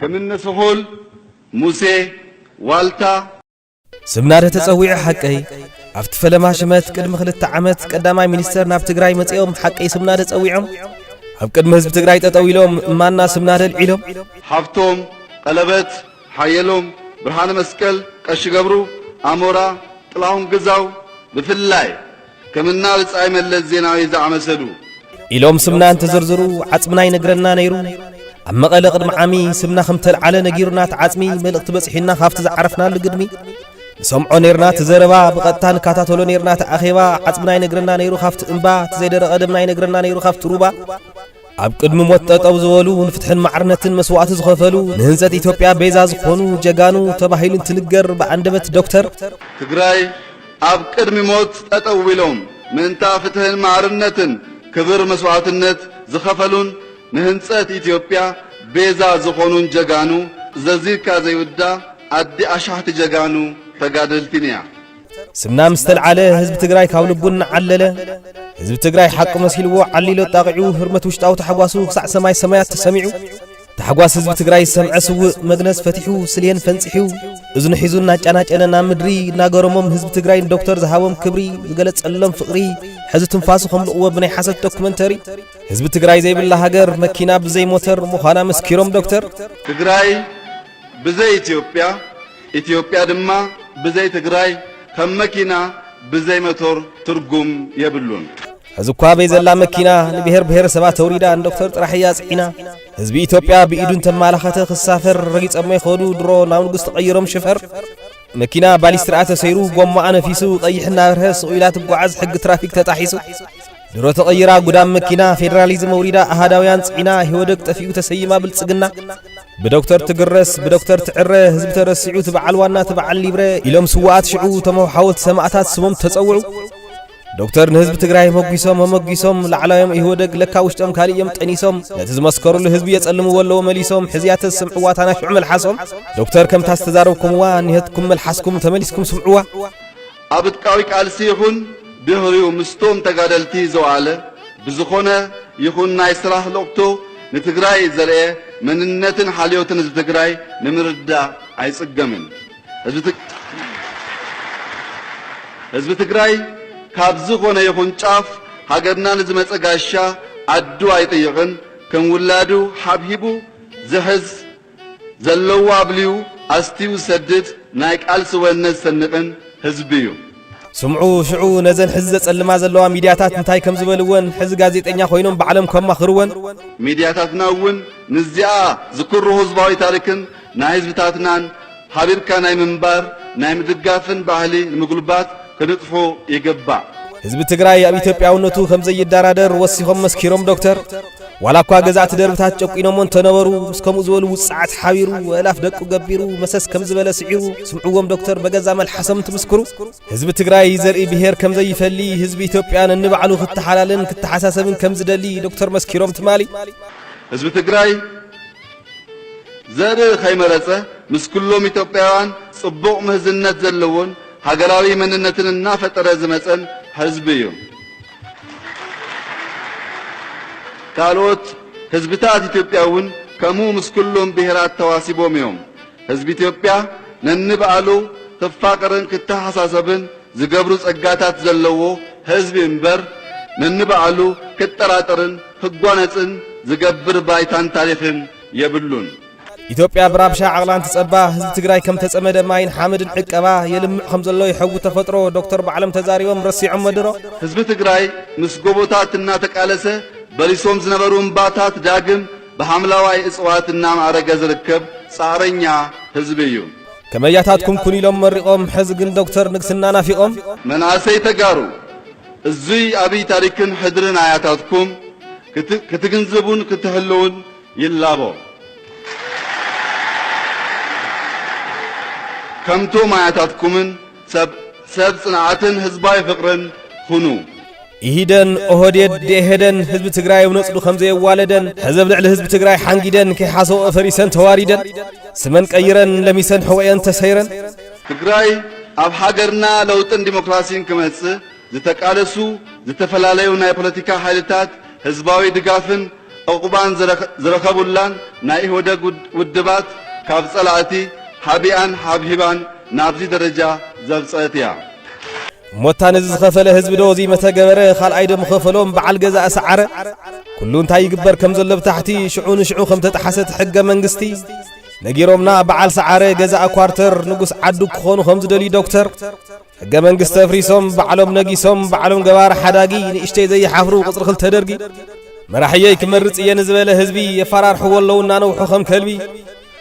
ከምነ ስሑል፣ ሙሴ፣ ዋልታ፣ ስምና ዶ ተጸዊዑ ሓቀይ? ኣብቲ ፈለማ ሽመት ቅድሚ ክልተ ዓመት ቀዳማይ ሚኒስተር ናብ ትግራይ መጺኦም ሓቀይ ስምና ዶ ጸዊዖም? ኣብ ቅድሚ ህዝቢ ትግራይ ጠጠው ኢሎም እማና ስምና ዶ ኣልዒሎም? ሃፍቶም፣ ቀለበት፣ ሓየሎም፣ ብርሃነ መስቀል፣ ቀሺ ገብሩ፣ ኣሞራ፣ ጥላሁን ግዛው፣ ብፍላይ ከምና ብጻይ መለስ ዜናዊ ዝኣመሰሉ ኢሎም ስምና እንተዘርዝሩ ዓጽምና ይነግረና ነይሩ። ኣብ መቐለ ቅድሚ ዓሚ ስምና ከም ተልዓለ ነጊሩና እቲ ዓጽሚ መልእኽቲ በጺሑና ካብቲ ዝዓረፍናሉ ግድሚ ንሰምዖ ነይርና እቲ ዘረባ ብቐጥታ ንከታተሎ ነይርና እቲ ኣኼባ ዓጽምና ይነግረና ነይሩ ካብቲ እምባ እቲ ዘይደረቐ ደምና ይነግረና ነይሩ ካብቲ ሩባ ኣብ ቅድሚ ሞት ጠጠው ዝበሉ ንፍትሕን ማዕርነትን መስዋእቲ ዝኸፈሉ ንህንጸት ኢትዮጵያ ቤዛ ዝኾኑ ጀጋኑ ተባሂሉ እንትንገር ብኣንደበት ዶክተር ትግራይ ኣብ ቅድሚ ሞት ጠጠው ኢሎም ምእንታ ፍትሕን ማዕርነትን ክብር መስዋዕትነት ዝኸፈሉን ንህንጸት ኢትዮጵያ ቤዛ ዝኾኑን ጀጋኑ ዘዚርካ ዘይውዳ ኣዲ ኣሻሕቲ ጀጋኑ ተጋደልቲን እያ። ስምና ምስ ተልዓለ ህዝቢ ትግራይ ካብ ልቡ እናዓለለ ህዝቢ ትግራይ ሓቂ መሲልዎ ዓሊሎ ጣቒዑ ህርመት ውሽጣዊ ታሕጓሱ ክሳዕ ሰማይ ሰማያት ተሰሚዑ ታሕጓስ ህዝቢ ትግራይ ዝሰምዐ ስውእ መግነዝ ፈቲሑ ስልየን ፈንፂሑ እዝኑ ሒዙ እናጫናጨነ ናብ ምድሪ እናገረሞም ህዝቢ ትግራይ ንዶክተር ዝሃቦም ክብሪ ዝገለፀሎም ፍቕሪ ሕዚ ትንፋሱ ከምልቕዎ ብናይ ሓሰት ዶኩመንተሪ ህዝቢ ትግራይ ዘይብላ ሃገር መኪና ብዘይ ሞተር ምዃና መስኪሮም ዶክተር ትግራይ ብዘይ ኢትዮጵያ፣ ኢትዮጵያ ድማ ብዘይ ትግራይ ከም መኪና ብዘይ መቶር ትርጉም የብሉን። ሕዚ እኳ በይ ዘላ መኪና ንብሔር ብሔረሰባት ተውሪዳ ንዶክተር ጥራሕ እያ ጽዒና። ህዝቢ ኢትዮጵያ ብኢዱ እንተማላኸተ ክሳፈር ረጊጸሞ ይኸዱ ድሮ ናብ ንጉስ ተቐይሮም ሽፈር። መኪና ባሊስትርኣ ተሰይሩ ጎማኣ ነፊሱ ቀይሕ እናበርሀ ስቕ ኢላ ትጓዓዝ ሕጊ ትራፊክ ተጣሒሱ። ድሮ ተቐይራ ጉዳም መኪና ፌደራሊዝም ኣውሪዳ ኣሃዳውያን ጽዒና ኢህወደግ ጠፊኡ ተሰይማ ብልጽግና ብዶክተር ትግረስ ብዶክተር ትዕረ ህዝቢ ተረሲዑ እቲ በዓል ዋና እቲ በዓል ሊብረ ኢሎም ስውኣት ሽዑ እቶም ኣብ ሓወልቲ ሰማእታት ስሞም ተጸውዑ ዶክተር ንህዝቢ ትግራይ መጒሶም መመጒሶም ላዕላዮም ኢህወደግ ለካ ውሽጦም ካሊእ እዮም ጠኒሶም ነቲ ዝመስከሩሉ ህዝቢ የጸልምዎ ኣለዎ መሊሶም ሕዝያ ተዝስምዕዋ እታ ናይ ሽዑ መልሓሶም ዶክተር ከምታ ዝተዛረብኩምዋ እኒሀትኩም መልሓስኩም ተመሊስኩም ስምዕዋ ኣብ ዕጥቃዊ ቃልሲ ይኹን ድህሪኡ ምስቶም ተጋደልቲ ዘውዓለ ብዝኾነ ይኹን ናይ ስራሕ ልእኽቶ ንትግራይ ዘርኤ መንነትን ሓልዮትን ህዝቢ ትግራይ ንምርዳእ ኣይፅገምን። ህዝቢ ትግራይ ካብ ዝኾነ ይኹን ጫፍ ሃገርና ንዝመፀ ጋሻ ዓዱ ኣይጥይቕን፣ ከም ውላዱ ሓብሒቡ ዝሕዝ ዘለዎ ኣብልዩ ኣስትዩ ዝሰድድ ናይ ቃልሲ ወነ ዝሰንቕን ህዝቢ እዩ። ስምዑ ሽዑ ነዘን ሕዚ ዘጸልማ ዘለዋ ሚድያታት እንታይ ከም ዝበልወን ሕዚ ጋዜጠኛ ኮይኖም ባዕሎም ከማኽርወን። ሚድያታትና እውን ንዚኣ ዝክሩ ህዝባዊ ታሪክን ናይ ህዝብታትናን ሓቢርካ ናይ ምንባር ናይ ምድጋፍን ባህሊ ንምጉልባት ክንጥፎ ይግባእ። ህዝቢ ትግራይ ኣብ ኢትዮጵያውነቱ ከም ዘይደራደር ወሲኾም መስኪሮም ዶክተር። ዋላ እኳ ገዛእቲ ደርብታት ጨቂኖሞ እንተነበሩ ምስ ከምኡ ዝበሉ ውፅዓት ሓቢሩ ወእላፍ ደቁ ገቢሩ መሰስ ከም ዝበለ ስዒሩ ስምዕዎም ዶክተር በገዛ መልሓሶም እንትምስክሩ ህዝቢ ትግራይ ዘርኢ ብሄር ከም ዘይፈሊ ህዝቢ ኢትዮጵያ ነንባዕሉ ክተሓላልን ክተሓሳሰብን ከም ዝደሊ ዶክተር መስኪሮም ትማሊ ህዝቢ ትግራይ ዘርኢ ከይመረጸ ምስ ኩሎም ኢትዮጵያውያን ጽቡቕ ምህዝነት ዘለዎን ሃገራዊ መንነትን እናፈጠረ ዝመጸን ህዝቢ እዩ። ካልኦት ህዝብታት ኢትዮጵያ እውን ከምኡ ምስ ኩሎም ብሄራት ተዋሲቦም እዮም። ህዝቢ ኢትዮጵያ ነንባዕሉ ክፋቐርን ክተሓሳሰብን ዝገብሩ ጸጋታት ዘለዎ ህዝቢ እምበር ነንባዕሉ ክጠራጠርን ክጓነጽን ዝገብር ባይታን ታሪኽን የብሉን። ኢትዮጵያ ብራብሻ ዓቕላ እንትጸባ ህዝቢ ትግራይ ከም ተጸመደ ማይን ሓመድን ዕቀባ የልምዕ ከም ዘሎ ይሐዊ ተፈጥሮ ዶክተር ባዕሎም ተዛሪቦም ረሲዖሞ ድሮ። ህዝቢ ትግራይ ምስ ጎቦታት እናተቃለሰ በሪሶም ዝነበሩ እምባታት ዳግም ብሓምላዋይ እፅዋት እናማዕረገ ዝርከብ ፃዕረኛ ህዝቢ እዩ። ከመያታትኩም ኩን ኢሎም መሪቖም ሕዚ ግን ዶክተር ንግስና ናፊቖም። መናእሰይ ተጋሩ እዙይ ኣብይ ታሪክን ሕድርን ኣያታትኩም ክትግንዝቡን ክትሕልውን ይላቦ። ከምቶም ኣያታትኩምን ሰብ ጽንዓትን ህዝባዊ ፍቕርን ኩኑ። ኢሂደን ኦህዴድ ደኢህዴን ህዝቢ ትግራይ ኣብ ነፅሉ ከም ዘየዋለደን ሕዚ ኣብ ልዕሊ ህዝቢ ትግራይ ሓንጊደን ከይሓሰብኦ ፈሪሰን ተዋሪደን ስመን ቀይረን ለሚሰን ሕቆኤን ተሰይረን ትግራይ ኣብ ሃገርና ለውጥን ዲሞክራሲን ክመፅእ ዝተቃለሱ ዝተፈላለዩ ናይ ፖለቲካ ሓይልታት ህዝባዊ ድጋፍን ዕቑባን ዝረኸ-፣ ዝረኸቡላን ናይ ኢህወደግ ውድ-፣ ውድባት ካብ ጸላእቲ ሓቢኣን ሓብሒባን ናብዚ ደረጃ ዘብጸአት እያ። እሞታ ነዚ ዝኸፈለ ህዝቢ ዶ እዚ መተገበረ? ካልኣይ ዶ ምኸፈሎም በዓል ገዛእ ሰዓረ? ኩሉ እንታይ ይግበር ከም ዘሎ ብታሕቲ ሽዑ ንሽዑ ከም ተጠሓሰት ሕገ መንግስቲ ነጊሮምና፣ በዓል ሰዓረ ገዛእ ኳርተር ንጉስ ዓዱ ክኾኑ ከም ዝደልዩ ዶክተር። ሕገ መንግስቲ ኣፍሪሶም ባዕሎም ነጊሶም፣ ባዕሎም ገባር ሓዳጊ፣ ንእሽተይ ዘይሓፍሩ ቁጽሪ ክልተ ደርጊ። መራሕየይ ክመርጽ እየ ንዝበለ ህዝቢ የፈራርሕዎ ኣለዉ እናነውሑ ከም ከልቢ።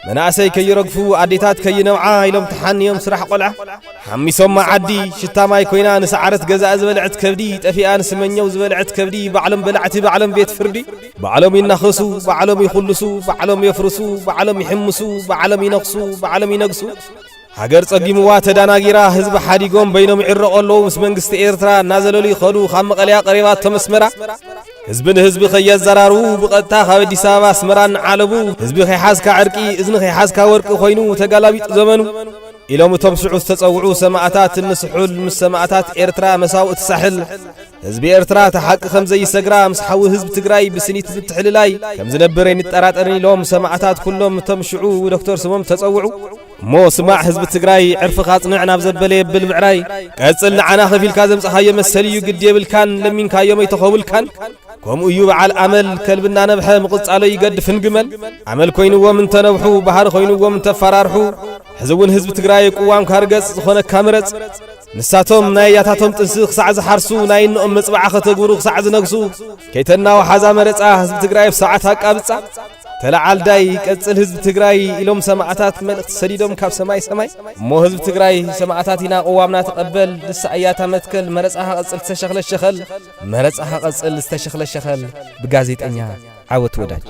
መናእሰይ ከይረግፉ ኣዴታት ከይነብዓ ኢሎም ተሓንዮም ስራሕ ቆልዓ። ሓሚሶማ ዓዲ ሽታ ማይ ኮይና ንሰዓረት ገዛእ ዝበልዐት ከብዲ፣ ጠፊኣ ንስመኛው ዝበልዐት ከብዲ፣ ባዕሎም በላዕቲ ባዕሎም ቤት ፍርዲ። ባዕሎም ይናኸሱ፣ ባዕሎም ይኹልሱ፣ ባዕሎም የፍርሱ፣ ባዕሎም ይሕምሱ፣ ባዕሎም ይነኽሱ፣ ባዕሎም ይነግሱ። ሃገር ጸጊምዋ ተዳናጊራ ህዝቢ ሓዲጎም በይኖም ይዕረቑ ኣለዉ ምስ መንግስቲ ኤርትራ እናዘለሉ ይኸዱ ካብ መቐለያ ቀሪባቶም ኣስመራ። ህዝቢ ንህዝቢ ከየዘራርቡ ብቐጥታ ካብ ኣዲስ ኣበባ ኣስመራ እናዓለቡ ህዝቢ ከይሓዝካ ዕርቂ እዝኒ ከይሓዝካ ወርቂ ኮይኑ ተጋላቢጡ ዘመኑ። ኢሎም እቶም ሽዑ ዝተጸውዑ ሰማእታት እንስሑል ምስ ሰማእታት ኤርትራ መሳውእቲ ሳሕል። ህዝቢ ኤርትራ እቲ ሓቂ ከም ዘይሰግራ ምስ ሓዊ ህዝቢ ትግራይ ብስኒት ምትሕልላይ ከም ዝነብር ኣይንጠራጠርን ኢሎም ሰማእታት ኩሎም እቶም ሽዑ ዶክተር ስሞም ተጸውዑ። እሞ ስማዕ ህዝቢ ትግራይ ዕርፍኻ ኣጽንዕ ናብ ዘበለ የብል ብዕራይ። ቀጽል ንዓና ከፊልካ ዘምጻኻዮ መሰል እዩ ግዲ የብልካን ለሚንካዮም ኣይተኸቡልካን። ከምኡ እዩ በዓል ኣመል ከልቢ እናነብሐ ምቕጻሎ ይገድፍን ግመል። ኣመል ኮይንዎም እንተነብሑ ባህሪ ኮይንዎም እንተፈራርሑ። ሕዚ እውን ህዝቢ ትግራይ ቅዋምካ ርገጽ ዝኾነካ ምረጽ። ንሳቶም ናይ ኣያታቶም ጥንሲ ክሳዕ ዝሓርሱ ናይ እኖኦም መጽባዓ ከተግብሩ ክሳዕ ዝነግሱ ከይተናወሓዛ መረጻ ህዝቢ ትግራይ ኣብ ሰዓት ኣቃብጻ። ተለዓል ዳይ ቀጽል ህዝቢ ትግራይ ኢሎም ሰማእታት መልእኽቲ ሰዲዶም ካብ ሰማይ ሰማይ። እሞ ህዝቢ ትግራይ ሰማእታት ኢና ቅዋምና ተቐበል ንሳ እያ እታ መትከል መረጻኻ ቀጽል ዝተሸኽለ ሸኸል። መረጻኻ ቀጽል ዝተሸኽለ ሸኸል። ብጋዜጠኛ ዓወት ወዳጅ።